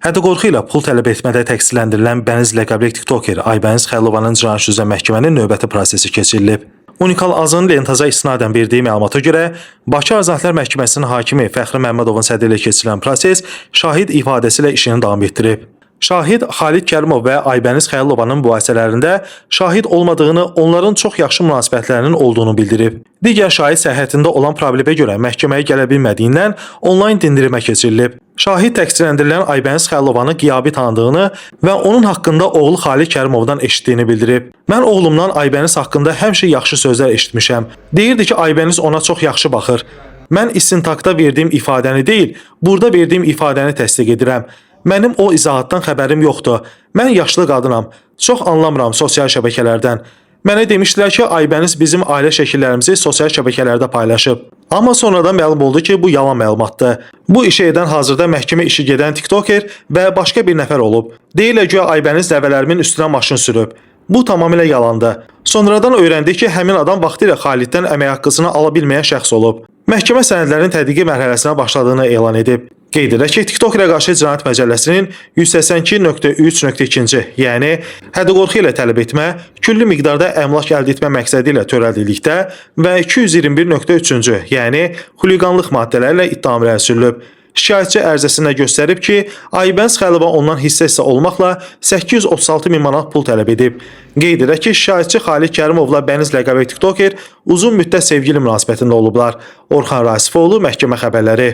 Hədə-qorxu ilə pul tələb etmədə təqsirləndirilən Bəniz ləqəbli tiktoker Aybəniz Xəlilovanın cinayət üzrə məhkəmənin növbəti prosesi keçirilib. Unikal Azın Lentaza istinadən verdiyi məlumata görə, Bakı Azadlər Məhkəməsinin hakimi Fəxri Məmmədovun sədri ilə keçirilən proses şahid ifadəsi ilə işini davam etdirib. Şahid Xalid Kərimov və Aybəniz Xəlilovanın mübahisələrində şahid olmadığını, onların çox yaxşı münasibətlərinin olduğunu bildirib. Digər şahid səhhətində olan problemə görə məhkəməyə gələ bilmədiyindən onlayn dindirmə keçirilib. Şahid təqsirləndirilən Aybəniz Xəlilovanı qiyabi tanıdığını və onun haqqında oğlu Xalid Kərimovdan eşitdiyini bildirib. Mən oğlumdan Aybəniz haqqında həmişə yaxşı sözlər eşitmişəm. Deyirdi ki, Aybəniz ona çox yaxşı baxır. Mən istintaqda verdiyim ifadəni deyil, burada verdiyim ifadəni təsdiq edirəm. Mənim o izahatdan xəbərim yoxdur. Mən yaşlı qadınam. Çox anlamıram sosial şəbəkələrdən. Mənə demişdilər ki, Aybəniz bizim ailə şəkillərimizi sosial şəbəkələrdə paylaşıb. Amma sonradan məlum oldu ki, bu yalan məlumatdır. Bu işi edən hazırda məhkəmə işi gedən tiktoker və başqa bir nəfər olub. Deyirlər güya Aybəniz nəvələrimin üstünə maşın sürüb. Bu tamamilə yalandır. Sonradan öyrəndik ki, həmin adam vaxtilə Xaliddən əmək haqqısını ala bilməyən şəxs olub. Məhkəmə sənədlərin tədqiqi mərhələsinə başladığını elan edib. Qeyd edək ki, TikTokerə qarşı Cinayət Məcəlləsinin 182.3.2-ci, yəni hədə-qorxu ilə tələb etmə, külli miqdarda əmlak əldə etmə məqsədi ilə törədildikdə və 221.3-cü, yəni xuliqanlıq maddələri ilə ittiham irəli sürülüb. Şikayətçi ərizəsində göstərib ki, Aybəniz Xəlilova ondan hissə-hissə olmaqla 836 min manat pul tələb edib. Qeyd edək ki, şikayətçi Xalid Kərimovla Bəniz ləqəbli tiktoker uzun müddət sevgili münasibətində olublar. Orxan Rasifoğlu, məhkəmə xəbərləri.